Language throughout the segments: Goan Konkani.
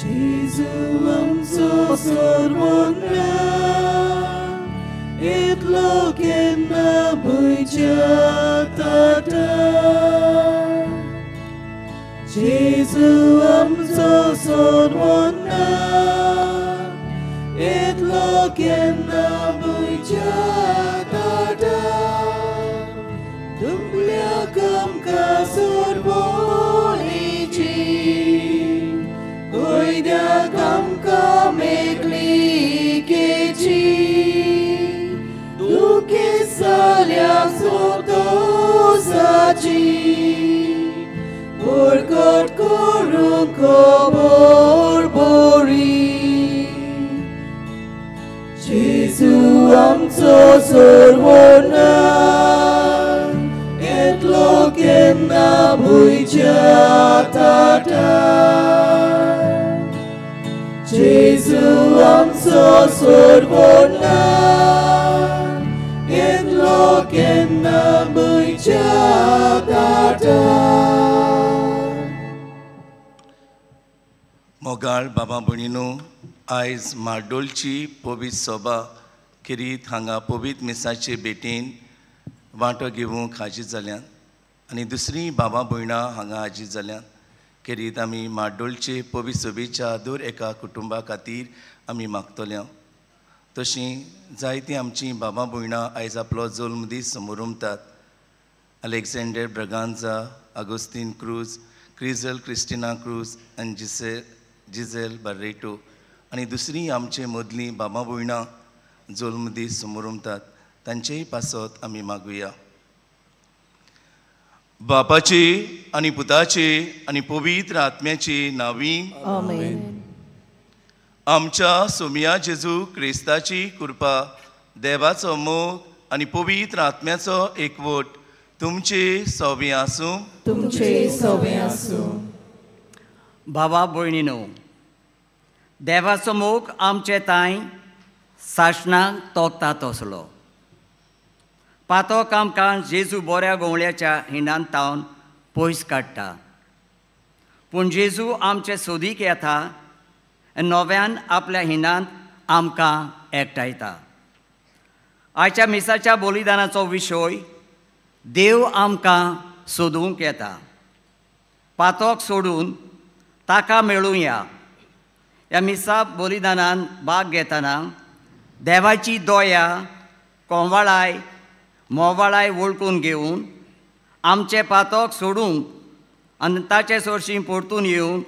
जेजू आमचो सर्वज्ञ इतलो केन्ना भंयच्या ताटा. जेजू आमचो सर्वज्ञ इतलो केन्ना भंयच्या ताटा. दुबल्याक आमकां सोडवणीची कोयद्याक आमकां मेकळिकेची दुखेसाल्याक संतोसाची बरकत करूंक खबर बरी. जेजू आमचो सर्वज्ञ इतलो केन्ना भंयच्या ताटा. जेजू आमचो सर्वज्ञ इतलो केन्ना भंयच्या ताटा. मोगाळ बाबा भयणीनो, आयज म्हाड्डोळची पवित्र सभा खेरीत हांगा पवित्र मिसाचे भेटीन वांटो घेवंक हाजीर जाल्यात आनी दुसरी बाबा भयणां हांगा हाजीर जाल्यात. खेरीत आमी म्हाड्डोळचे पवित्र सभेच्या दर एका कुटुंबा खातीर आमी मागतले. तशीं जायतीं आमचीं बाबा भयणां आयज आपलो जल्म दीस समोरमतात. Alexander Braganza, Agostin Cruz, Crizel Christina Cruz आनी जिझेल बार्रेटो आनी दुसरीं आमचे मदलीं बाबा भयणां जल्म दीस समोरमतात. तांचेय पासत आमी मागुया. बापाचे आनी पुताचे आनी पवित्र आत्म्याचे नांवी आमेन. आमच्या सोमिया जेजू क्रिस्ताची कृपा, देवाचो मोग आनी पवित्र आत्म्याचो एकवट तुमचे सोबे आसूं. तुमचे सोबे आसूं. बाबा भयणीनो, देवाचो मोग आमचे तांय सासणाक तोखता तसलो. पातोक आमकां जेजू बऱ्या गोंवळ्याच्या हिंडान तावन पयस काडटा, पूण जेजू आमचे सोदीक येता आनी नव्यान आपल्या हिंडांत आमकां एकठांयता. आयच्या मिसाच्या बलिदानाचो विशय देव आमकां सोदूंक येता. पातोक सोडून ताका मेळुया. ह्या मिसा बलिदानान भाग घेतना देवाची दया, कोंवाळाय, मोवाळाय वळखून घेवन आमचे पातोक सोडूंक आनी ताचे सरशीं परतून येवन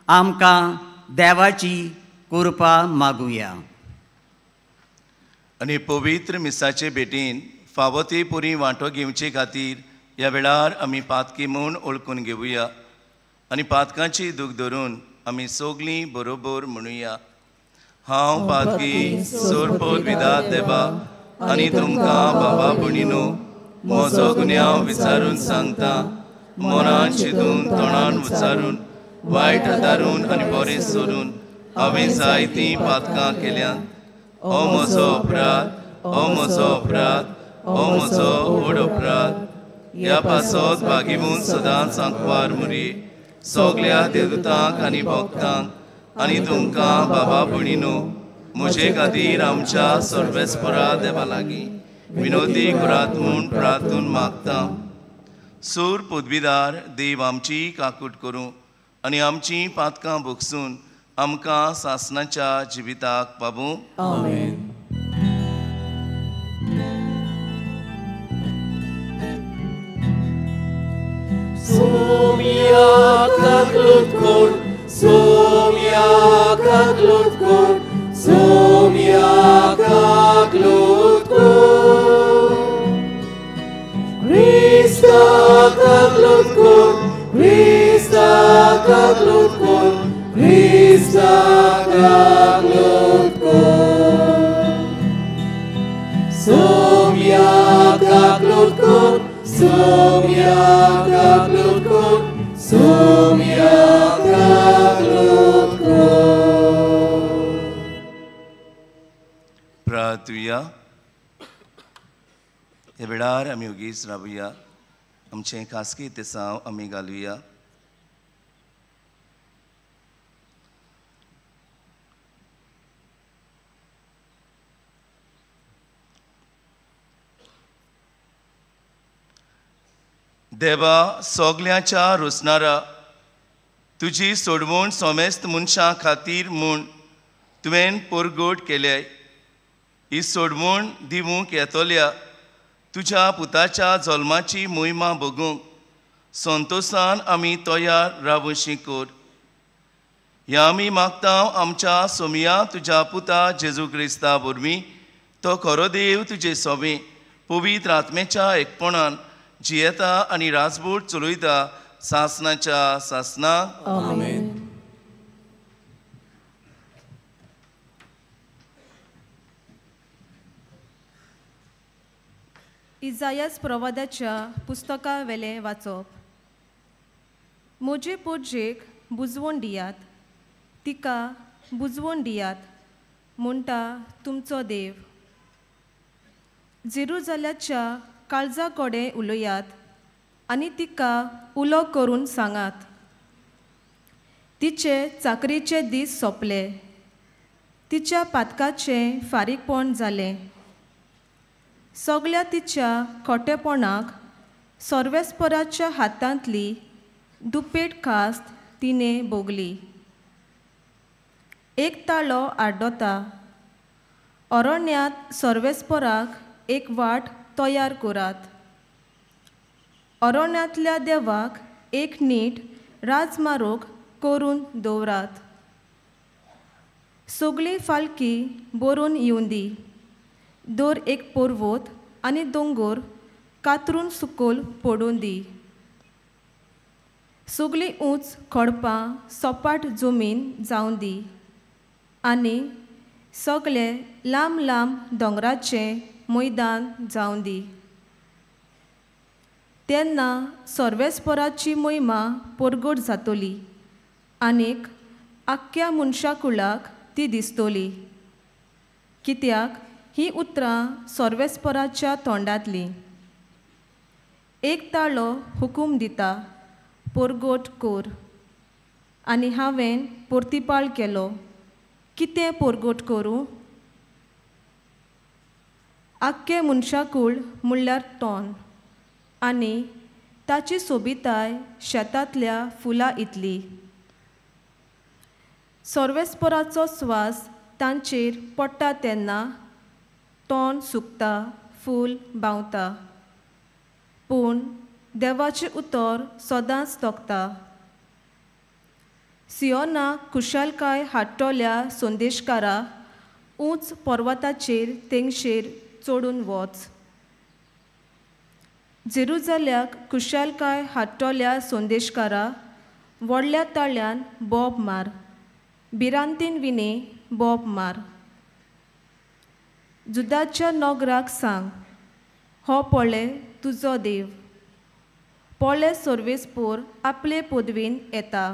आमकां देवाची कृपा मागुया. आनी पवित्र मिसाचे भेटीन फावो ते पुरी वांटो घेवचे खातीर ह्या वेळार आमी पातकी म्हूण वळखून घेवया आनी पातकांची दूख धरून आमी सगलीं बरोबर म्हणुया. हांव पातकी सोरपोत विदात देवा आनी तुमकां बाबा भयणीनो म्हजो गुन्यांव विचारून सांगता. मनान चिंतून, तोंडान उच्चारून, वायट आदारून आनी बरें सोडून हांवें जायतीं पातकां केल्यांत. हो म्हजो अपराध, हो म्हजो अपराध, हो म्हजो व्हड अपराध. ह्या पासत बागिवून सदांच आंकवार मुरी सगल्या देवतांक आनी भक्तांक आनी तुमकां बाबा भयणीनो म्हजे खातीर आमच्या सर्वेस्परा देवा लागीं विनोदी करात म्हूण प्रार्थून मागता. सूर पदवीदार देव आमची काकूट करूं आनी आमची पातकां भोगसून आमकां सासणाच्या जिविताक पावूं. आमेन. Somia kaglutkur, somia kaglutkur, somia kaglutkur. Krista kaglutkur, Krista kaglutkur, Krista kaglutkur. Somia kaglutkur, somia kaglutkur, somia kaglutkur. प्रार्थुया. ह्या वेळार आमी ओगीच रावया, आमचें खासगी तेसांव आमी घालुया. देवा सगल्यांच्या रोसणारा, तुजी सोडवण समेस्त मनशां खातीर म्हूण तुवें परगट केल्याय. ही सोडवण दिवंक येतल्या तुज्या पुताच्या जल्माची मोहिमा भोगूंक संतोसान आमी तयार रावशी कर. ह्या आमी मागता आमच्या सोमिया तुज्या पुता जेजू क्रिस्ता वरवीं, तो खरो देव तुजे सोबे पवित्र आत्म्याच्या एकपणान जियेता आनी राजबोट चलयता सासनाच्या सासनाक. आमेन. इजायस प्रवादाच्या पुस्तका वेलें वाचप. म्हजे पोटजेक बुजवण दियात, तिका बुजवण दियात म्हणटा तुमचो देव. जेरुजाल्याच्या काळजा कडेन उलयात आनी तिका उलो करून सांगात, तिचे चाकरीचे दीस सोंपले, तिच्या पातकाचें फारीकपण जालें. सगल्या तिच्या खोटेपणाक सर्वेस्पराच्या हातांतली दुपेट खास्त तिणें भोगली. एक ताळो आड्डता, अरण्यांत सर्वेस्पराक एक वाट तयार करात, अरण्यांतल्या देवाक एक नीट राजमार्ग करून दवरात. सगळी फालकी बरोवन येवंदी, दर एक पर्वत आनी दोंगर कातरून सुकोल पडून दी. सगळीं ऊंच खडपां सपाट जमीन जावं दी आनी सगळे लांब लांब दोंगराचें मैदान जावं दी. तेन्ना सर्वेस्पराची मोहिमा परगट जातली आनीक आख्ख्या मनशाकुळाक ती दिसतली, कित्याक ही उतरां सर्वेस्पराच्या तोंडांतलीं. एक ताळो हुकूम दिता, परगट कर, आनी हांवें परतिपाळ केलो, कितें परगट करूं? आख्खें मनशाकूळ म्हणल्यार तोंड आनी ताची सोबिताय शेतांतल्या फुलां इतली. सर्वेस्पराचो स्वास तांचेर पडटा तेन्ना तोंड सुकता, फूल बावता, पूण देवाचें उतर सदांच तोखता. सियोनाक खुशालकाय हाडटल्या संदेशकारा, ऊंच पर्वताचेर तेंगशेर चडून वच. जेरुजाल्याक खुशालकाय हाडटल्या संदेशकारा, व्हडल्या ताळ्यान बोब मार, भिरांतीन विणे बोब मार. जुदाच्या नोगराक सांग, हो पळय तुजो देव, पळय सर्वेस्पोर आपले पदवीन येता,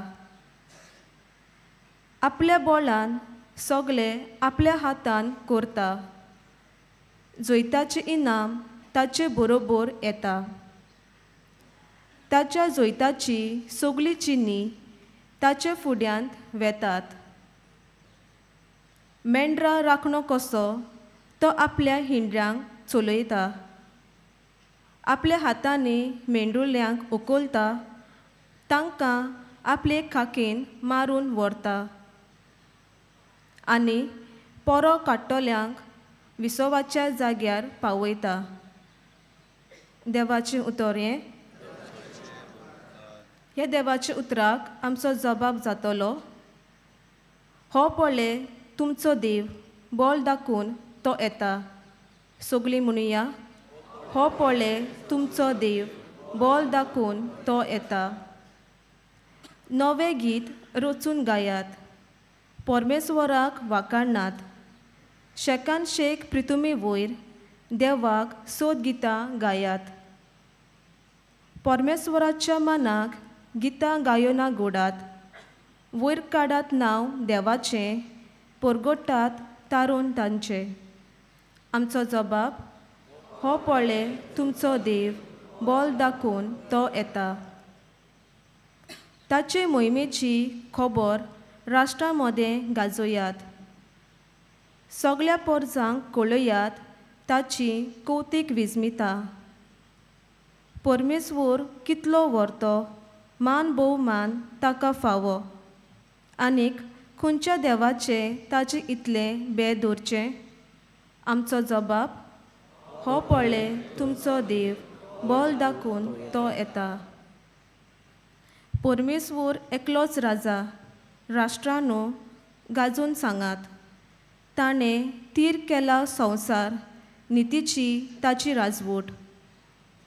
आपल्या बोळान सगळे आपल्या हातान करता, जैताचें इनाम ताचे बरोबर येता. ताच्या जैताची सगळीं चिन्नी ताचे फुड्यांत वेतात. मेंढरां राखणो कसो तो आपल्या हिंड्यांक चलयता, आपल्या हातांनी मेंढुल्यांक उखलता, तांकां आपले खाकेन मारून व्हरता आनी पोरो काडटल्यांक विसवाच्या जाग्यार पावयता. देवाचें उतर हें. ह्या देवाच्या उतराक आमचो जबाब जातलो, हो पळय तुमचो देव, बोल दाखोवन तो येता. सगळीं म्हणुया, हो पळय तुमचो देव, बोल दाखोवन तो येता. नवें गीत रचून गायात, परमेश्वराक वाखाणनात, शेकान शेक प्रितुमी वयर देवाक सोद गितां गायात. परमेश्वराच्या मनाक गितां गायोना गोडात, वयर काडात नांव देवाचें, परगटात तारून तांचें. आमचो जबाब, हो पळय तुमचो देव, बोल दाखोवन तो येता. ताचे मोहिमेची खबर राष्ट्रां मदें गाजोयात, सगळ्या पोरजांक कळयात ताची कौतीक विस्मिता. परमेश्वर कितलो व्हरतो, मान भोवमान ताका फावो. आनीक खंयच्या देवाचें ताचें इतलें बें दवरचें? आमचो जबाब, हो पळय तुमचो देव बोल दाखोवन तो येता. परमेश्वर एकलोच राजा, राष्ट्रांनो गाजून सांगात. ताणें तीर केला संवसार, नितीची ताची राजवट.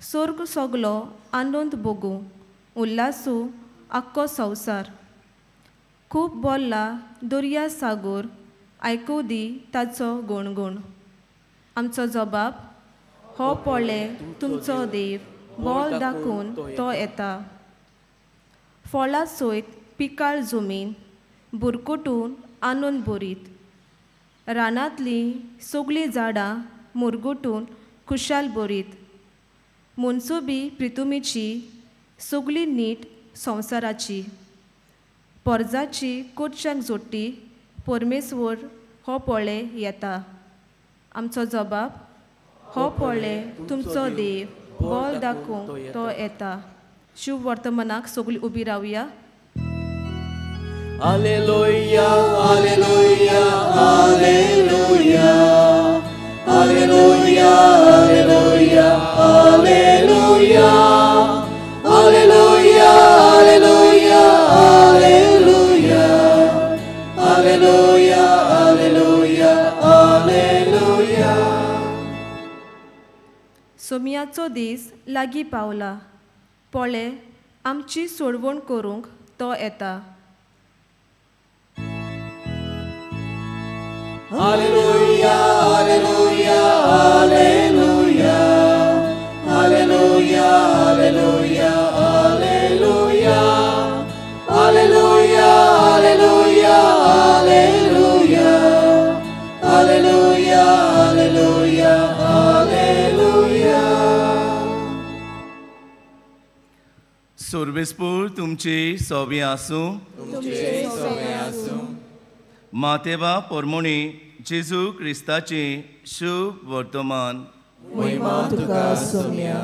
स्वर्ग सगलो आनंद भोगूं, उल्लासू आख्खो संवसार. खूब बोल्ला दर्या सागोर, आयकूं दी ताचो गुणगुण. आमचो जबाब, हो पळय तुमचो देव बोल दाखोवन तो येता. फळां सयत पिकाळ जमीन बुरकुटून आनंद भरीत. रानांतलीं सगळीं झाडां मुरगुटून खुशाल भरीत. मनसुबी प्रितुमीची सगळी नीट संवसाराची. पोरजाची कोटशाक जोडटी परमेश्वर हो पळय येता. आमचो जबाब, हो पळय तुमचो देव बोल दाखोवंक तो येता. शुभ वर्तमानाक सगळीं उबी रावया. Alleluia, alleluia, alleluia, alleluia, alleluia, alleluia, alleluia, alleluia, alleluia, alleluia, alleluia, alleluia. सोमयाचो दीस लागीं पावला, पळय आमची सोडवण करूंक तो येता. Alleluia, alleluia, alleluia, alleluia, alleluia, alleluia, alleluia, alleluia, alleluia, alleluia, alleluia, alleluia. सर्वेस्पूर तुमचे सोबे आसूं. मातेवा पोरमोणी जेजू क्रिस्ताचे शुभ वर्तमान. महिमा तुका सोम्या.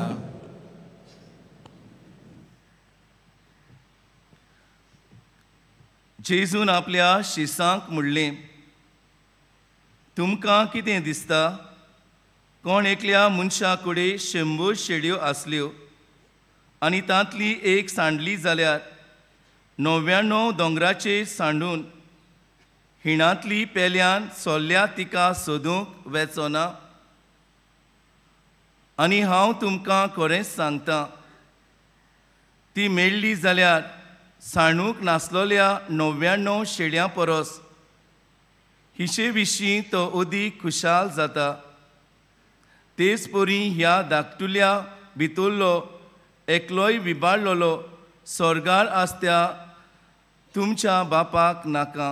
जेजून आपल्या शिसांक म्हणलें, तुमकां कितें दिसता? कोण एकल्या मनशा कडेन 100 शेड्यो आसल्यो आनी तांतली एक सांडली जाल्यार 99 दोंगराचेर सांडून हिणांतली पेल्यान सोल्ल्या तिका सोदूंक वेचो ना? आनी हांव तुमकां खरेंच सांगता, ती मेळ्ळी जाल्यार सांडूंक नासलोल्या 99 शेड्यां परस हिचे विशीं तो अदीक खुशाल जाता. तेच परी ह्या धाकटुल्या भितरलो एकलोय विबाडलोलो स्वर्गार आसत्या तुमच्या बापाक नाका.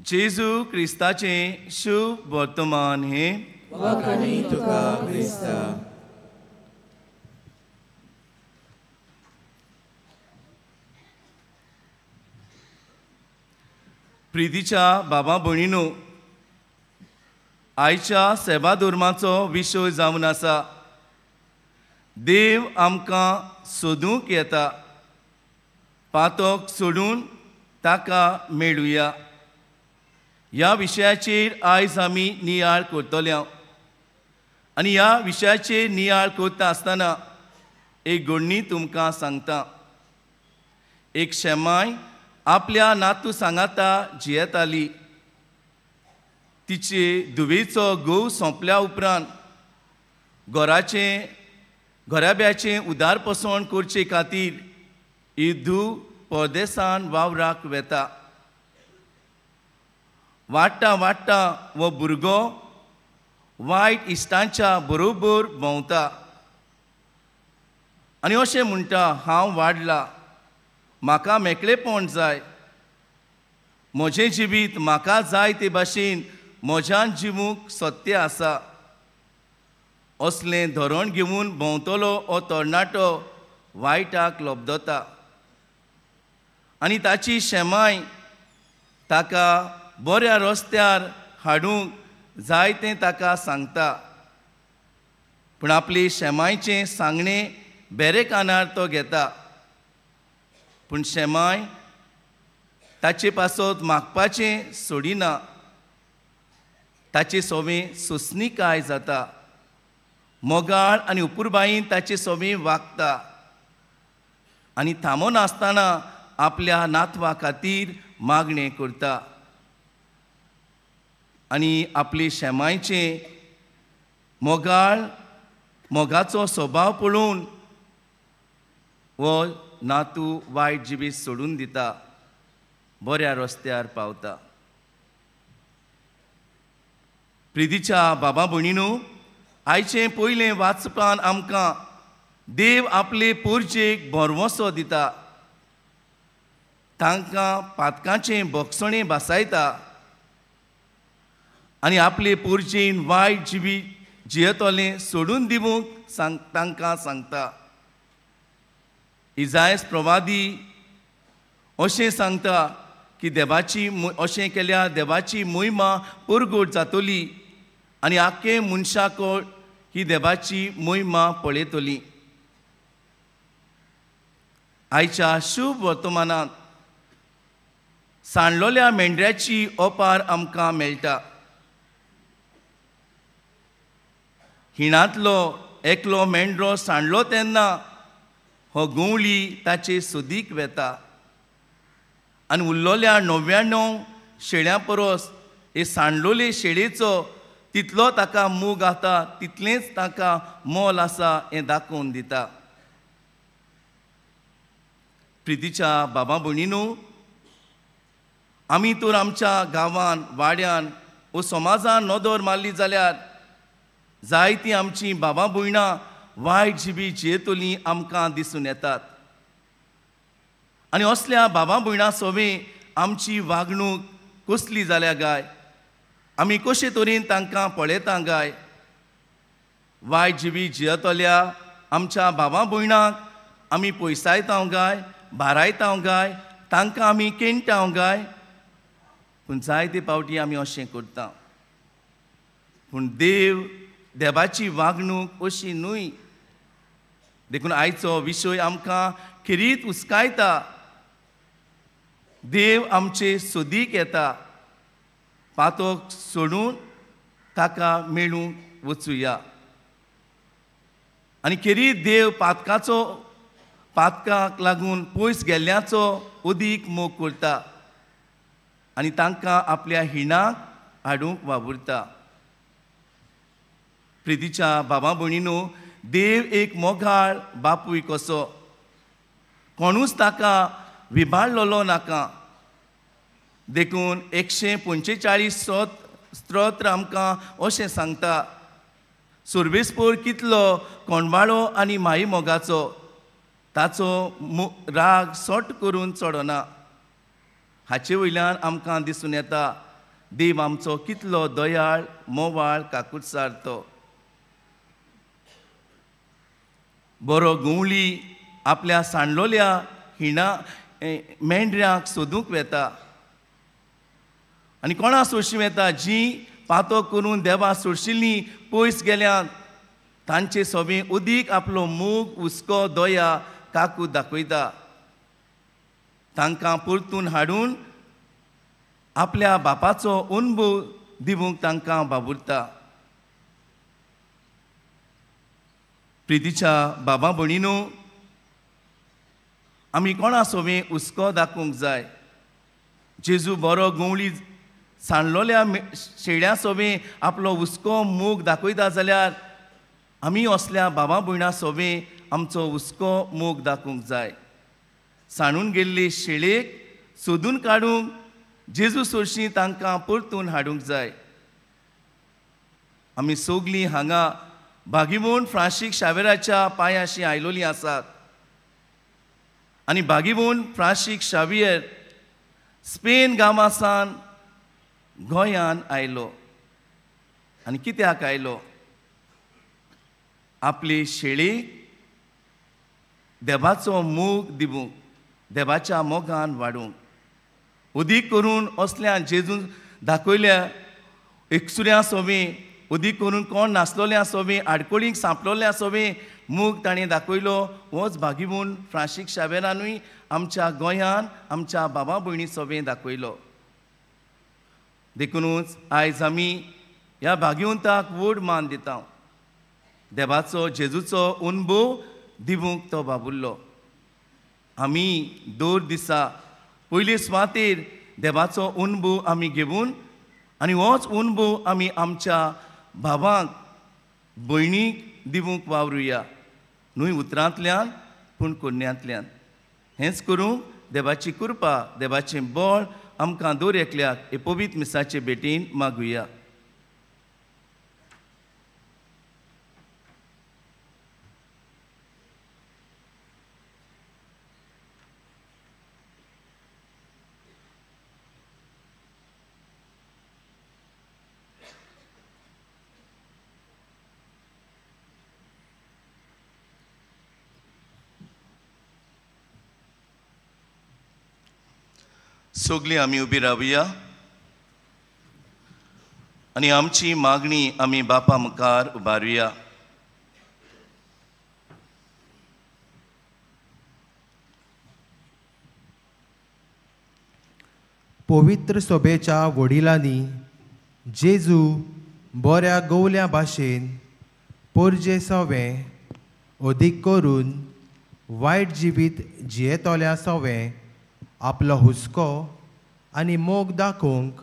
जेजू क्रिस्ताचें शुभ वर्तमान हें. वाखाणी तुका क्रिस्ता. प्रितीच्या बाबा भयणीनो, आयच्या सेवा धर्माचो विशय जावन आसा देव आमकां सोदूंक येता, पातक सोडून ताका मेळुया. ह्या विशयाचेर आयज आमी नियाळ करतले आनी ह्या विशयाचेर नियाळ करता आसतना एक घडणी तुमकां सांगता. एक शेमाय आपल्या नातू सांगाता जियेताली. तिचे धुवेचो घोव सोंपल्या उपरांत घराब्याचें उदारपसण करचे खातीर ही धूव परदेसान वावराक वेता. वाडटा वाडटा हो भुरगो वायट इश्टांच्या बरोबर भोंवता आनी अशें म्हणटा, हांव वाडला, म्हाका मेकळेपण जाय, म्हजें जिवीत म्हाका जाय ते भाशेन म्हज्यान जिवूंक सत्य आसा. असलें धोरण घेवन भोंवतलो हो तरणाटो वायटाक लब्दता आनी ताची शेमाय ताका बऱ्या रस्त्यार हाडूंक जायतें ताका सांगता, पूण आपली शेमायचें सांगणें बेरे कानार तो घेता। पूण शेमाय ताचे पासत मागपाचें सोडिना, ताचे सोवें सोंसणीकाय जाता, मोगाळ आनी उपुरबायेन ताचे सोवें वागता आनी थांबनासतना आपल्या नातवा खातीर मागणें करता आनी आपले शेमायचें मोगाळ मोगाचो स्वभाव पळोवन हो नातू वायट जिवीत सोडून दिता, बऱ्या रस्त्यार पावता। प्रितीच्या बाबा भयणीनू, आयचें पयलें वाचपान आमकां देव आपले पोरजेक भरवंसो दिता, तांकां पातकांचें भोगसणें भासायता आनी आपले पोरजेन वायट जिवीत जियेतलें सोडून दिवंक तांकां सांगता। इजायस प्रवादी अशें सांगता की देवाची अशें केल्यार देवाची मोहिमा परगट जातली आनी आख्खे मनशाक ही देवाची मोहिमा पळयतली। आयच्या शुभ वर्तमानांत सांडलोल्या मेंढऱ्याची ओपार आमकां मेळटा। हिणांतलो एकलो मेंढरो सांडलो तेन्ना हो गवळी ताचे सोदीक वेता आनी उरलोल्या 99 शेळ्यां परस हे सांडलोले शेळेचो तितलो ताका मोग आता, तितलेंच ताका मोल आसा हें दाखोवन दिता। प्रितीच्या बाबा भयणीनू, आमी तर आमच्या गांवान, वाड्यान वो समाजान नदर मारली जाल्यार जायतीं आमची बाबा भयणां वायट जिबी जियेतलीं आमकां दिसून येतात आनी असल्या बाबा भयणां सोवें आमची वागणूक कसली जाल्या गाय, आमी कशे तरेन तांकां पळयता गाय। वायट जिबी जियेतल्या आमच्या बाबा भयणांक आमी पयसायता गाय, भारायता गाय, तांकां आमी केणटा गाय, पूण जायते पावटी आमी अशें करता। पूण देव देवाची वागणूक अशी न्हय, देखून आयचो विशय आमकां खेरीत उस्कायता। देव आमचे सोदीक येता, पातोक सोडून ताका मेळूंक वचुया आनी खेरीत देव पातकाचो पातकाक लागून पयस गेल्ल्याचो अदीक मोग करता आनी तांकां आपल्या हिणाक हाडूंक वावुरता। प्रितीच्या बाबा भयणीनू, देव एक मोगाळ बापूय कसो, कोणूच ताका विबाडलेलो नाका, देखून 145 स्तोत्र आमकां अशें सांगता, सुर्वेसपोर कितलो कोंडवाळो आनी माई मोगाचो, ताचो राग सट करून चडना। हाचे वयल्यान आमकां दिसून येता देव आमचो कितलो दयाळ, मोवाळ, काकुटसार तो। बरो गवळी आपल्या सांडलोल्या हिणा मेंढऱ्यांक सोदूंक वेता आनी कोणा सोडशी वेता, जी पातो करून देवा सोडशिल्लीं पयस गेल्यात तांचे सोबे अदीक आपलो मोग, हुस्को, दया, काकूत दाखयता, तांकां परतून हाडून आपल्या बापाचो अनुभव दिवंक तांकां बाबुरता। प्रितीच्या बाबा भयणीनू, आमी कोणा सोबे हुस्को दाखोवंक जाय। जेजू बरो गवळी सांडलोल्या शेळ्या सोबे आपलो हुस्को मोग दाखयता जाल्यार आमी असल्या बाबा भयणां सोबे आमचो हुस्को मोग दाखोवंक जाय। सांडून गेल्ले शेळेक सोदून काडूंक जेजू सोरशी तांकां परतून हाडूंक जाय। आमी सगलीं हांगा भागीवण फ्रांसीक शावेराच्या पांयाशी आयलोलीं आसात आनी भागीवण फ्रांसीक शावियर स्पेन गांवासान गोंयान आयलो आनी कित्याक आयलो, आपली शेळी देवाचो मोग दिवंक, देवाच्या मोगान वाडूंक। अदीक करून असल्या जेजू दाखयल्या एकसुऱ्यां सोबी उदीक करून कोण नासलोले सोबी आडकोळींक सांपलोले सोबी मूग ताणें दाखयलो. होच भागीवून फ्रांसीक शावेरानूय आमच्या गोंयान आमच्या बाबा भयणी सोबे दाखयलो. देखुनूच आयज आमी ह्या भाग्यवंताक व्हड मान दिता. देवाचो जेजूचो अनुभव दिवूंक तो बाबुल्लो. आमी दर दिसा पयले सुवातेर देवाचो अनुभव आमी घेवन आनी होच अनुभव आमी आमच्या भावांक भयणीक दिवूंक वावरुया, न्हय उतरांतल्यान पूण कोन्यांतल्यान. हेंच करूंक देवाची कृपा देवाचें बळ आमकां दर एकल्याक हे पवित्र मिसाचे भेटीन मागुया. सगळीं आमी उबी रावया आनी आमची मागणी आमी बापा मुखार उबारुया. पवित्र सभेच्या वडिलांनी जेजू बऱ्या गोवल्या भाशेन पोरजे सवें अदीक करून वायट जिवीत जियेतल्या सवें आपलो हुस्को आनी मोग दाखोवंक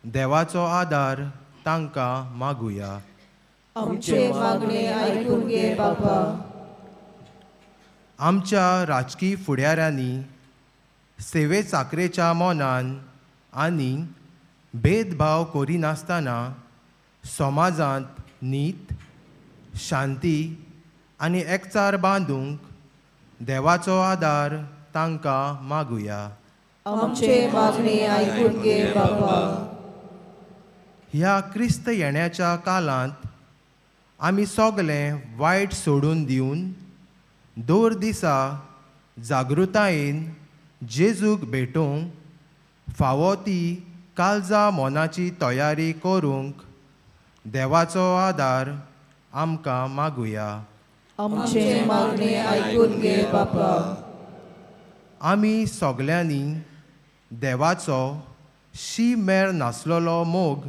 देवाचो आदार तांकां मागुया. आमचे मागणे आयकून घे बापा. आमच्या राजकी फुडाऱ्यांनी सेवे चाकरेच्या मनान आनी भेदभाव करिनासतना समाजांत नीत शांती आनी एकचार बांदूंक देवाचो आदार तांकां मागुया. आमचे मागणे आयकून घे बापा. ह्या क्रिस्त येण्याच्या काळांत आमी सगळें वायट सोडून दिवन दर दिसा जागृतायेन जेजूक भेटोवंक फावो ती काळजा मनाची तयारी करूंक देवाचो आदार आमकां मागुया. आमचे मागणे आयकून घे बापा. आमी सगळ्यांनी देवाचो शी मेर नासलेलो मोग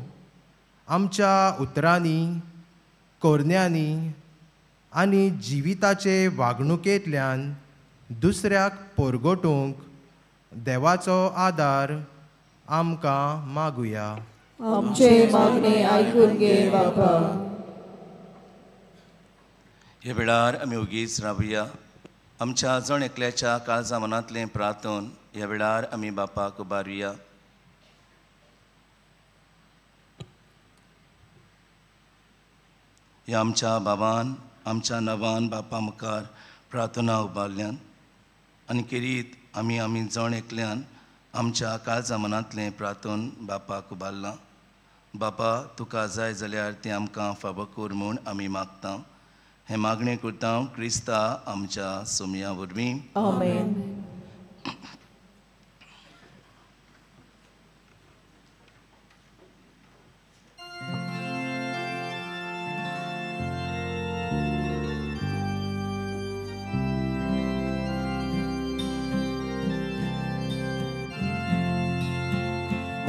आमच्या उतरांनी करण्यांनी आनी जिविताचे वागणुकेंतल्यान दुसऱ्याक परगटूंक देवाचो आदार आमकां मागुया. आमचे मागणे आयकून घे बापा. ह्या वेळार आमी ओगीच रावया. आमच्या जण एकल्याच्या काळजा मनांतलें प्रार्थन ह्या वेळार आमी बापाक उबारुया. ह्या आमच्या बाबान आमच्या नवान बापा मुखार प्रार्थना उबारल्यान आनी केरीत आमी आमी जण एकल्यान आमच्या काळजा मनांतलें प्रार्थन बापाक उबारलां. बापा तुका जाय जाल्यार तें आमकां फावो कर म्हूण आमी मागता. हें मागणें करता क्रिस्ता आमच्या सोमया वरवीं. आमेन.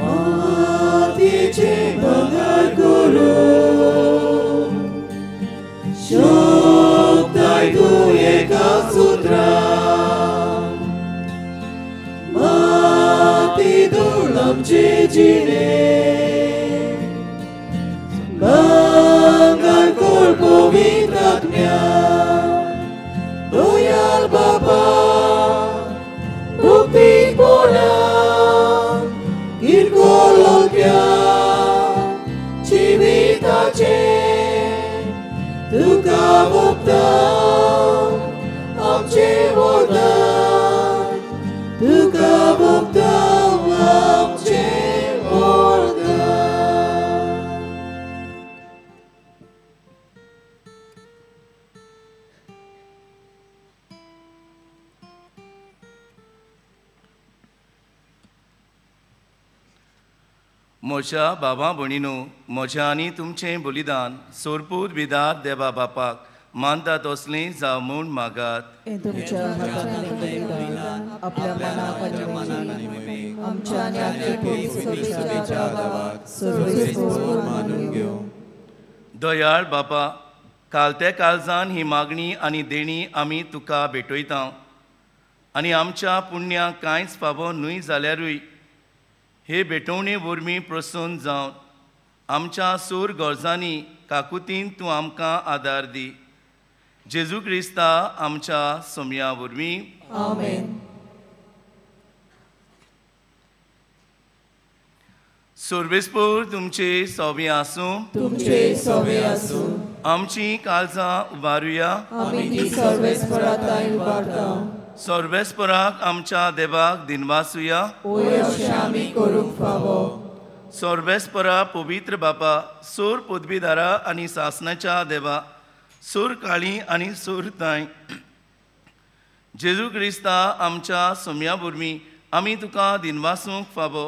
मातीचे भांगर करून शोधताय तूं एका सुत्रान माती धूळ आमचे जिणे भांगर कर पवित्र आत्म्यान दयाळ बाबा भक्तीपणान किरकोळोक्या जिविताचे तुका ओंपता आमचें वरदान तुका ओंपता आमचें वरदान. म्हज्या बाबा भयणीनो, म्हज्या आनी तुमचें बलिदान सोरपूत विदार देवा बापाक मानता तसलें जावं म्हूण मागात. तुमच्या बलिदान आपल्या मनाक आनी मोहिमेक आमच्या मानून घेवं. दयाळ बापा, कालते काळजान ही मागणी आनी देणी आमी तुका भेटयता आनी आमच्या पुण्याक कांयच फावो न्हय जाल्यारूय हे भेटवणे वरवीं प्रसन्न जावन आमच्या सूर गरजांनी काकुतीन तूं आमकां आदार दी. जेजू क्रिस्ता आमच्या सोमया वरवीं. आमेन. सर्वेस्पोर तुमचे सोबे आसूं. तुमचे सोबे आसूं. आमची काळजां उबारुया. आमी ती सर्वेस्परा थंय उबारता. सर्वेस्पराक आमच्या देवाक दिनवासुया. ओय अशें आमी करूंक फावो. सर्वेस्परा पवित्र बापा, सूर पदवीदारा आनी सासनाच्या देवा, सूर काळी आनी सूर तांय, जेजू क्रिस्ता आमच्या सोम्या वरवीं आमी तुका दिनवासूंक फावो.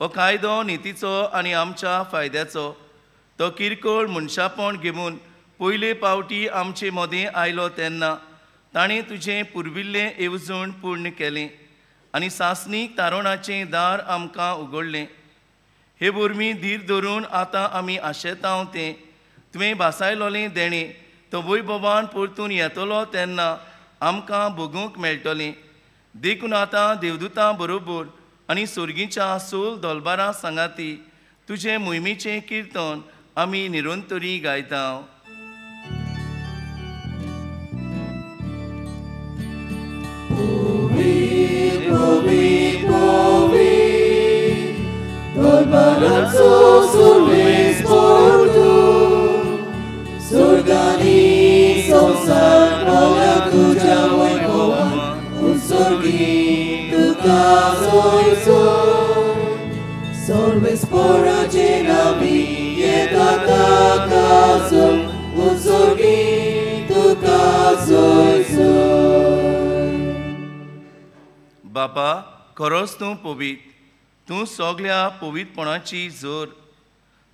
हो कायदो नितीचो आनी आमच्या फायद्याचो. तो किरकोळ मनशापण घेवन पयले पावटी आमचे मदें आयलो तेन्ना ताणें तुजें पुर्विल्लें येवजण पूर्ण केलें आनी सासणीक तारणाचें दार आमकां उगडलें. हे वरवीं धीर धरून आतां आमी आशेतांव तें तुवें भासायलोलें देणें तो वैभवान परतून येतलो तेन्ना आमकां भोगूंक मेळटलें. देखून आतां देवदूतां बरोबर आनी सोर्गीच्या सोल दोलबारां सांगाती तुजें मोहिमेचें किर्तन आमी निरंतरी गायता. सुर्गानी संवसार भोल्या तुज्या वैभवान उत्सर्गी तुका सोयसो. सर्वेस्पराचे नांवी येता ताका उत्सर्गी तुका सोयसो. बापा, खरोच तूं पवित्र, तूं सगल्या पवित्रपणाची जोर.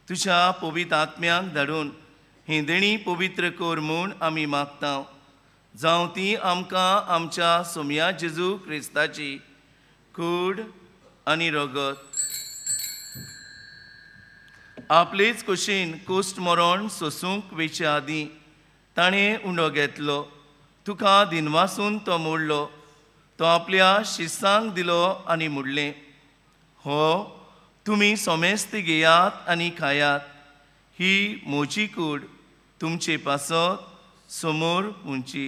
तुज्या पवित्र आत्म्याक धाडून ही देणी पवित्र कर म्हूण आमी मागता. जावं ती आमकां आमच्या सोमया जेजू क्रिस्ताची कूड आनी रगत. आपलेच कुशीन कुश्ट मरण सोसूंक वेचे आदीं ताणें उंडो घेतलो. तुका दिनवासून तो मोडलो. तो आपल्या शिसांक दिलो आनी म्हणलें, हो तुमी सोमेस्त घेयात आनी खायात. ही म्हजी कूड तुमचे पासत समोर उंची.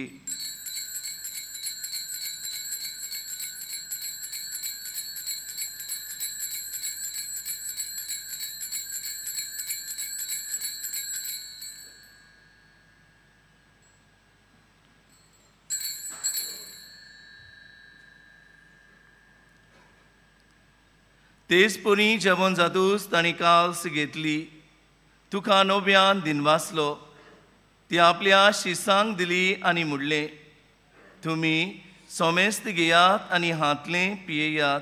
तेच परी जेवण जातूच ताणें काल्स घेतली. तुका नव्यान दिनवासलो. ती आपल्या शिसांक दिली आनी म्हणलें, तुमी सोमेस्त घेयात आनी हांतलें पियेयात.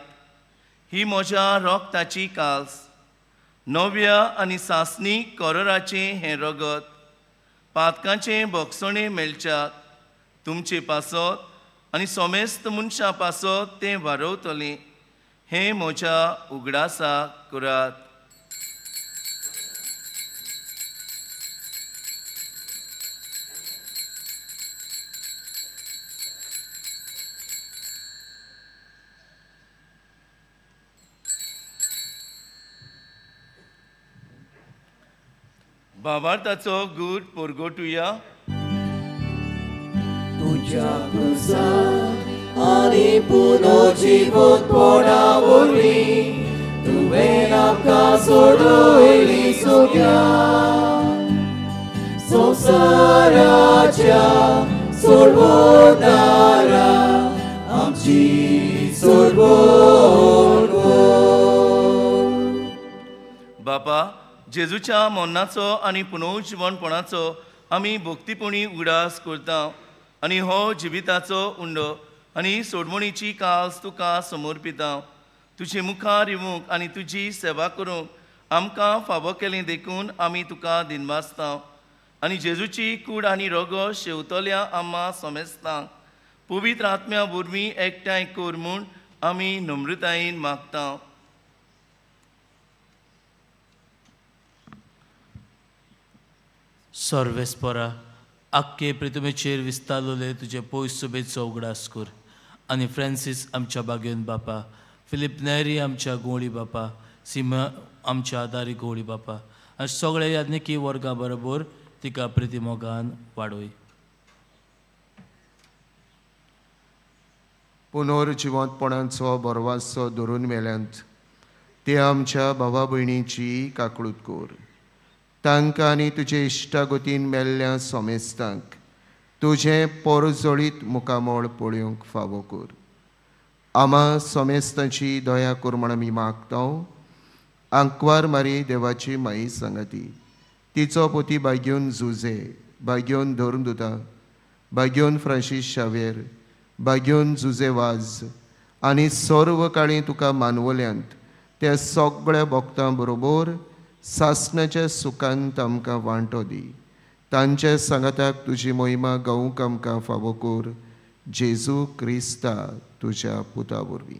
ही म्हज्या रगताची काल्स, नव्या आनी सासणीक कोरराचें हें रगत पातकांचें भोगसणें मेळच्याक तुमचे पासत आनी सोमेस्त मनशां पासत तें वारवतलें. हें म्हज्या उगडासाक करात. भावार्थाचो गूट परगटुया. तुज्या क्रुसार आनी पुनर्जीवंतपणा वरवीं तुवें आमकां सोडयली सगळ्या संवसाराच्या सोडवणारा आमची सोडवण कर. बापा, जेजूच्या मरणाचो आनी पुनर्जीवनपणाचो आमी भक्तीपणी उगडास करता आनी हो जिविताचो उंडो आनी सोडवणीची कास तुका समर्पिता. तुजे मुखार येवंक आनी तुजी सेवा करूंक आमकां फावो केलें देखून आमी तुका दिनवासता आनी जेजूची कूड आनी रोगो शेवतल्या आम्हा सोमेस्तांक पवित्र आत्म्या वरवीं एकठांय कर म्हूण आमी नम्रतायेन मागता. सर्वेस्परा आख्खे प्रितुमेचेर विस्तारलेले तुजे पयस सुबेचो उगडास कर आनी फ्रांसीस आमच्या बागेवन बापा, फिलीप नेरी आमच्या गोळी बापा, सिमा आमच्या आदारी गोळी बापा आनी सगळ्या याज्ञिकी वर्गा बरोबर तिका प्रितिमोगान वाडोय. पुनर्जिवंतपणाचो बरवासो धरून मेल्यांत ते आमच्या भावा भयणीची काकळूत कर. तांकां आनी तुजे इश्टागतीन मेल्ल्या सोमेस्तांक तुजें पोरजोळीत मुखामळ पळोवंक फावो कर. आमा सोमेस्तांची दया कर म्हण आमी मागता. आंकवार मारी देवाची माई सांगाती, तिचो पोती बाग्योन जुझे, बाग्योन धर्मदुता, बाग्योन फ्रांसीस शावेर, बाग्योन जुझे वाज आनी सर्व काळी तुका मानवल्यांत त्या सगळ्या भक्तां बरोबर सासणाच्या सुखांत आमकां वांटो दी. तांच्या सांगाताक तुजी मोहिमा गावूंक आमकां फावो कर. जेजू क्रिस्ता तुज्या पुता वरवीं.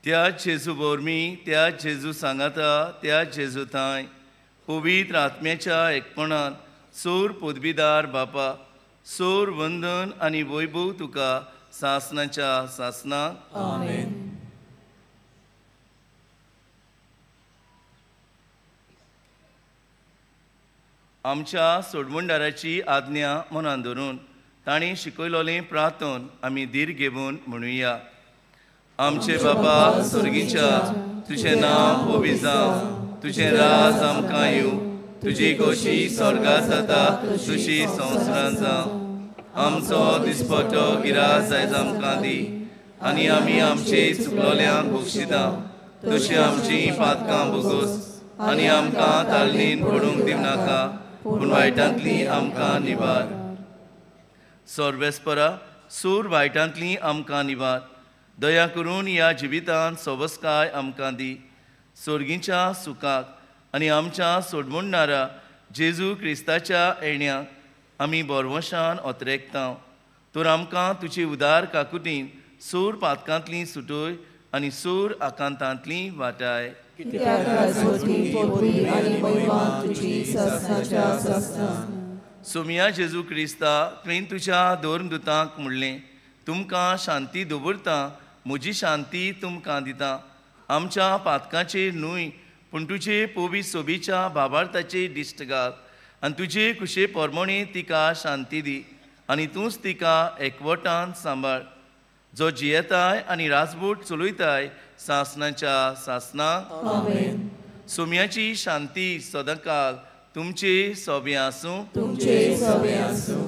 त्या जेजू वरवीं, त्या जेजू सांगाता, त्या जेजू थांय पवित्र आत्म्याच्या एकपणान सोर पदवीदार बापा, सोर वंदन आनी वैभव तुका सासनाच्या सासनाक. आमेन. आमच्या सोडवणदाराची आज्ञा मनान धरून तांणी शिकयलोलें प्रार्थन आमी धीर घेवन म्हणुया. आमचे बाबा स्वर्गीच्या, तुजें नांव पवित्र जावं, तुजें राज आमकां येवं, तुजी खोशी स्वर्गांत जाता तशी संवसारांत जावं. आमचो दिसपटो गिरास आयज आमकां दी आनी आमी आमचे चुकलोल्यांक बक्षिता तशी आमची पातकां भोगोस आनी आमकां तालनीन पडूंक दिवनाका, पूण वायटांतली आमकां निवार. सर्वेस्परा सूर वायटांतली आमकां निवार. दया करून ह्या जिवितांत सोबसकाय आमकां दी. स्वर्गीच्या सुखाक आनी आमच्या सोडवणणारा जेजू क्रिस्ताच्या येण्याक आमी बरवशान ओतरेकता. तर आमकां तुजी उदार काकुटीन सूर पातकांतली सुटोय आनी सूर आकांतांतली वाटाय. सोमिया जेजू क्रिस्ता, तुवें तुज्या धर्मदुतांक म्हणलें, तुमकां शांती दवरता, म्हजी शांती तुमकां दिता. आमच्या पातकाचेर न्हय पूण तुजे पवित्र सोबीच्या बाबार्थाचे दिश्ट घाल आनी तुजे कुशे परमणे तिका शांती दी आनी तूंच तिका एकवटान सांबाळ, जो जियेताय आनी राजबूट चलयताय सासनाच्या सासनाक. आमेन. सोम्याची शांती सदांकाल तुमचे सोबे आसूं. तुमचे सोबे आसूं.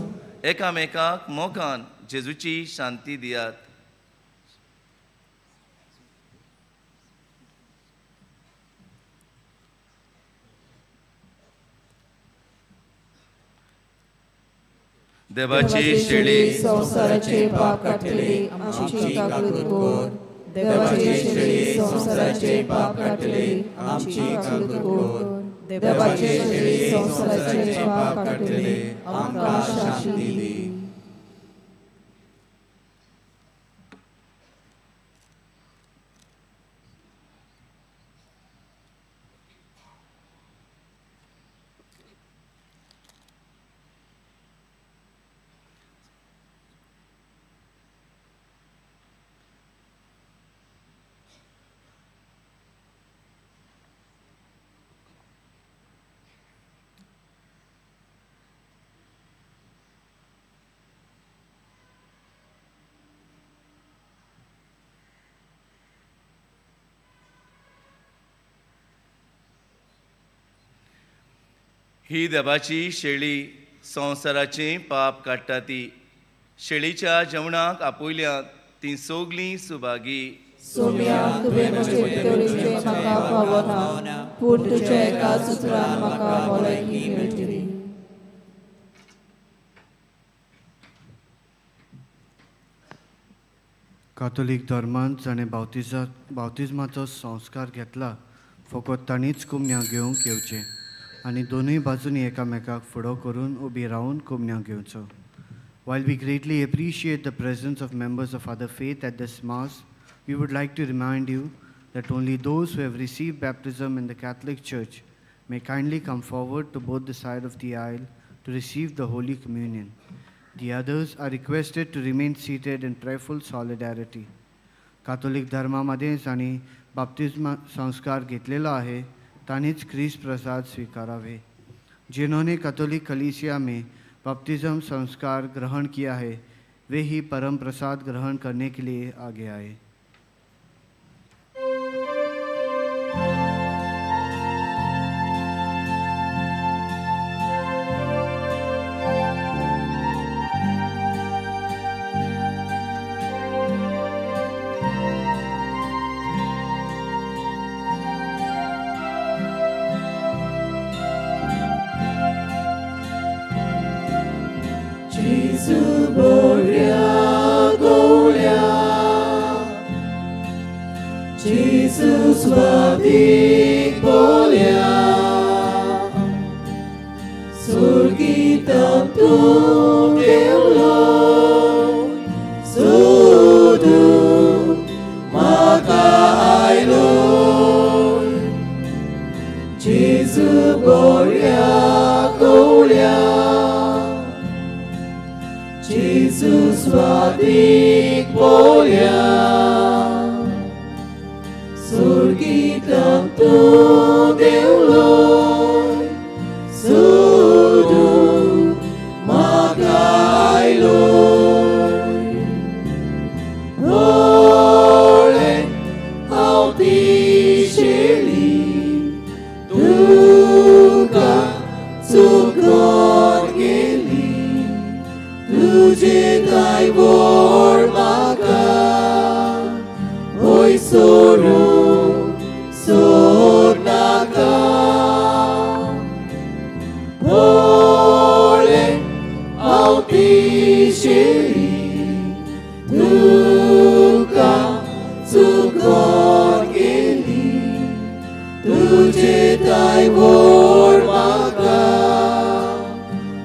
एकामेकाक मोगान जेजूची शांती दियात. देवाची शेळी संवसाराचे पाप काडटली आमची काकूत कर. देवाची शेळी संवसाराचे पाप काडटली आमची काकूत कर. देवाची शेळी संवसाराचे पाप काडटली आमकां शांती दी. ही देवाची शेळी संवसाराचें पाप काडटा ती. शेळीच्या जेवणाक आपयल्यात ती सगलीं सुभागी. सोम्या, तुवें म्हजे भितर येवचें म्हाका फावना, पूण तुज्या एका सुत्रान म्हाका भलायकी मेळटली. कातोलीक धर्मांत जाणें बावतिज्माचो संस्कार घेतला फकत तांणीच कुमन्या घेवंक येवचें आनी दोनूय बाजूंनी एकामेकाक फुडो करून उबी रावन कुमन्या घेवचो. While we greatly appreciate the presence of members of other faith at this Mass, we would like to remind you that only those who have received baptism in the Catholic Church may kindly come forward to both the side of the aisle to receive the Holy Communion. The others are requested to remain seated in prayerful solidarity. Catholic धर्मामध्ये जांणी बाप्तिस्मा संस्कार घेतलेलो आहे तांणीच ख्रिस्त प्रसाद स्वीकारावे. जिन्होंने कैथोलिक कलीसिया में बपतिस्म संस्कार ग्रहण किया है वे ही परम प्रसाद ग्रहण करने के लिए आगे आए. Swadik bolya Surgitan tu deulo Sudu maka ailo Jesu bolya golya Jesu swadik bolya Surgitan tu deuloy Sudu makailoy Ole autisheli Tuka tsukon geli Tuje taivor maka Oi soru Sornaka Ole autisheli Tuka tsukon geli Tuje taivor maka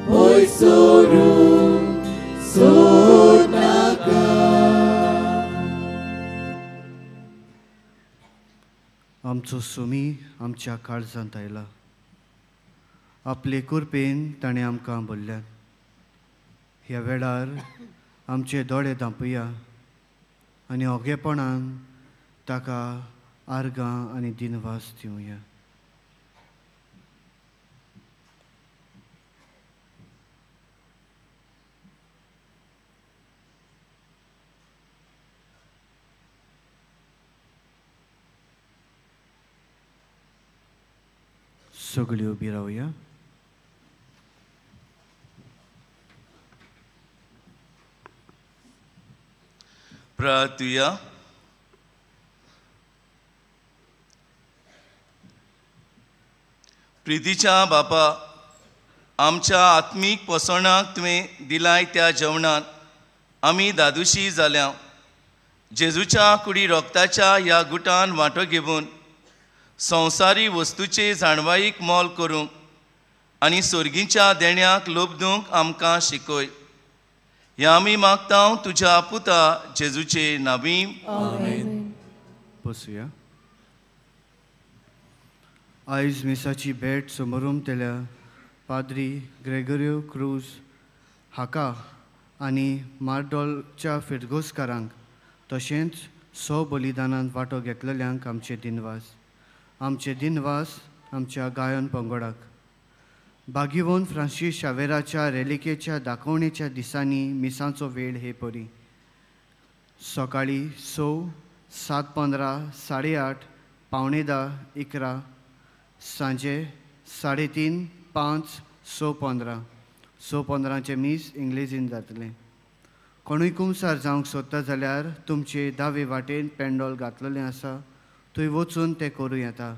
Oi soru sornaka. आमचो सुमी आमच्या काळजांत आयला. आपले कृपेन ताणें आमकां भरल्यात. ह्या वेळार आमचे दोळे धांपुया आनी ओगेपणान ताका आर्गां आनी दिनवास दिवया. सगळी उबी रावया. प्रार्थुया. प्रितीच्या बापा, आमच्या आत्मीक पोसणाक तुवें दिलाय त्या जेवणान आमी दादुशी जाल्या. जेजूच्या कुडी रोगताच्या ह्या गुटान वांटो घेवन संवसारी वस्तूचे जाणवाईक मोल करूंक आनी सोर्गीच्या देण्याक लोबदूंक आमकां शिकय. ह्या आमी मागता तुज्या पुता जेजूचे नावी. आमेन. बसुया. आयज मिसाची भेट समोरमतेल्या पाद्री ग्रेगोरियो क्रूज हाका आनी मार्डोलच्या फिरगोसकारांक तशेंच सो बलिदानांत वांटो घेतलेल्यांक आमचे दिनवास. आमचे दिनवास आमच्या गायन पंगडाक. बागीवोन फ्रांसीस शावेराच्या रेलिकेच्या दाखोवणेच्या दिसांनी मिसांचो वेळ हे परी सकाळीं 6, 7:15, 8:30, 9:45, 11, सांजे 3:30, 5, 6:15. 6:15 मीस इंग्लेजीन जातलें. कोणूय कुमसार जावंक सोदता जाल्यार तुमचे दावे वाटेन पेंडोल घातलेलें आसा, थंय वचून तें करूं येता.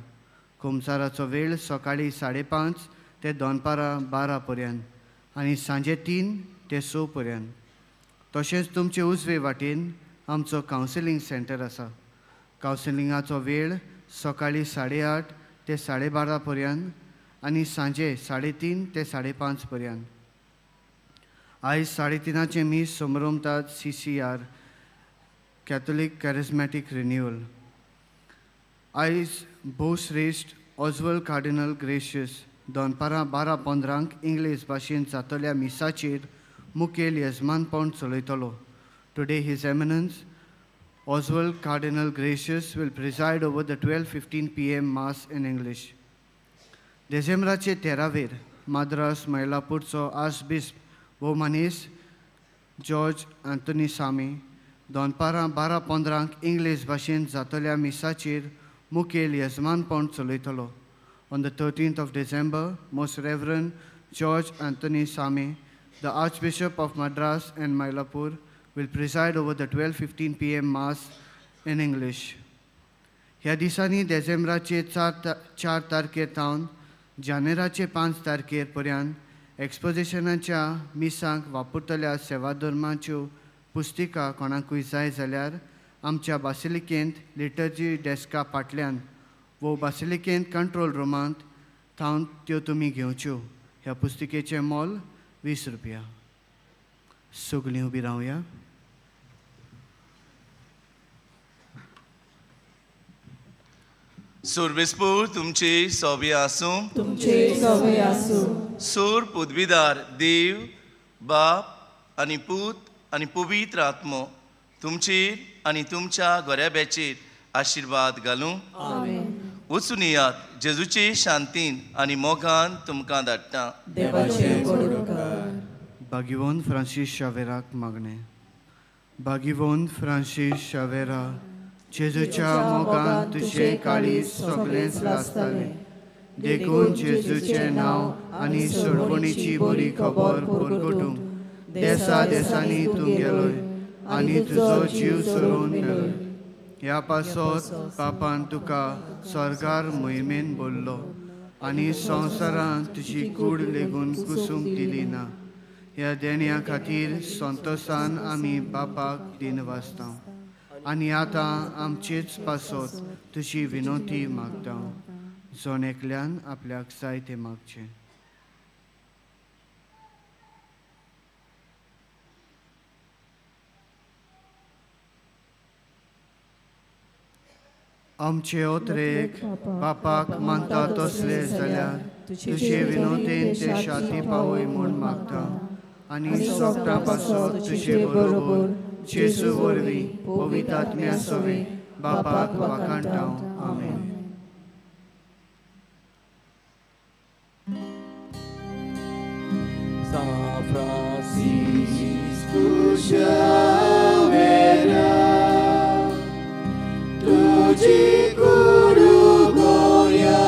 कुमसाराचो वेळ सकाळीं 5:30 ते दनपारां 12 पर्यंत आनी सांजे 3 ते 6 पर्यंत. तशेंच तुमचे उजवे वाटेन आमचो कावन्सिलींग सेंटर आसा. कावन्सिलिंगाचो वेळ सकाळीं 8:30 ते 12:30 पर्यंत आनी सांजे 3:30 ते 5:30 पर्यंत. आयज 3:30 मीस समारंभात CCR Catholic charismatic renewal. आयज भोवश्रेश्ठ ऑजवल कार्डिनल ग्रेशियस दनपारां 12:15 इंग्लीश भाशेन जातल्या मिसाचेर मुखेल यजमानपण चलयतलो. Today his eminence Oswald Cardinal Gracias will preside over the 12:15 PM mass in English. डिसेंबराचे 13वेर माद्रास मैलापूरचो आर्चबिस्प भोवमानेस जॉर्ज अँथनी सामी दनपारां 12:15 इंग्लीश भाशेन जातल्या मिसाचेर मुखेल यजमानपण चलयतलो. On the 13th of December, Most Reverend George Anthony Sami, the Archbishop of Madras and Mylapore, will preside over the 12:15 PM Mass in English. ह्या दिसांनी डिसेंबराचे 4 तारखेर थावन जानेराचे 5 तारखेर पर्यंत एक्सपोजिशनाच्या मिसांक वापरतल्या सेवाधर्माच्यो पुस्तिका कोणाकूय जाय जाल्यार आमच्या बासिलिकेंत लिटर्जी डेस्का फाटल्यान वो बासिलिकेंत कंट्रोल रुमांत थावन त्यो तुमी घेवच्यो. ह्या पुस्तिकेचें मोल 20 रुपया. सगळीं उबी रावया. सुरबेसपूर तुमचे सोबे आसूं. तुमचे सोबे आसूं. सूर पदवीदार देव बाप आनी पूत आनी पवित्र आत्मो तुमचेर आनी तुमच्या गोऱ्याब्याचेर आशिर्वाद घालूं. आमेन. वचून येयात जेजूचे शांतीन आनी मोगान तुमकां धाडटा. देवाचें व्हड उपकार. भाग्यवंत फ्रांसीस शावेराक मागणें. भाग्यवंत फ्रांसीस शावेरा, जेजूच्या मोगान तुजें काळीज सगळेंच लासतालें, देखून जेजूचें नांव आनी सोडवणीची बरी खबर परगटूंक देसा देसांनी तूं गेलोय आनी तुजो जीव सोडून मेलोय. ह्या पासत पापान तुका स्वर्गार मोहिमेन बोल्लो आनी संवसारांत तुजी कूड लेगून कुसूंक दिली ना. ह्या देण्या खातीर संतोसान आमी बापाक दिन वाचता आनी आतां आमचेच पासत तुजी विनोती मागता. जण एकल्यान आपल्याक जाय तें मागचें. आमचे ओतरेक बापाक मानता तसले जाल्यार तुजे विनोदेन ते शांती पावय म्हूण मागता आनी सोगटां पासत तुजे बरोबर जेजू वरवीं पवित्र आत्म्या सवें बापाक वाखाणटा. आमेन. São Francisco Xavier, तुझी कुडू गोया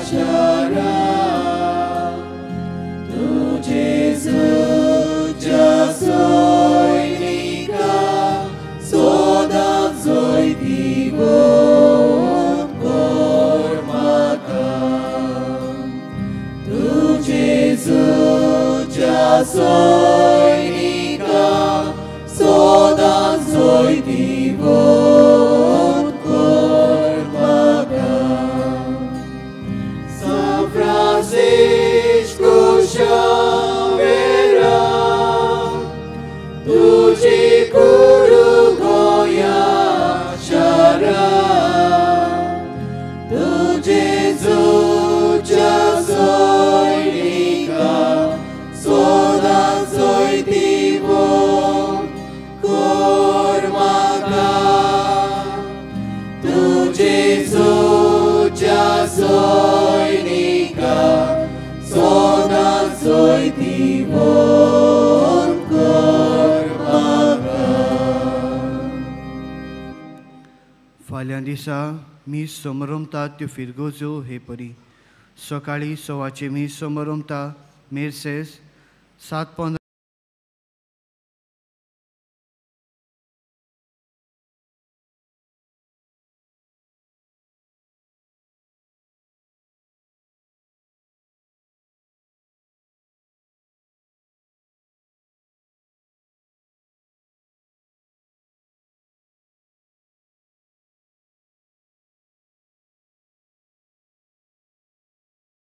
शारा, तूं जेजूच्या सैनिका सदांच जैतिवंत कर म्हाका. तूं जेजूच्या सैनिका सदांच जैतिवंत कर म्हाका. São Francisco Xavier, तुझी कुडू गोया शारा, तूं जेजूच्या सैनिका सदांच जैतिवंत कर म्हाका. तूं जेजूच्या सैनिका सदांच जैतिवंत कर म्हाका. फाल्यां दिसा मीस समारंभतात त्यो फिरगोज्यो हे परी. सकाळीं 1:15 मीस समारंभता मिरसेस, 7:15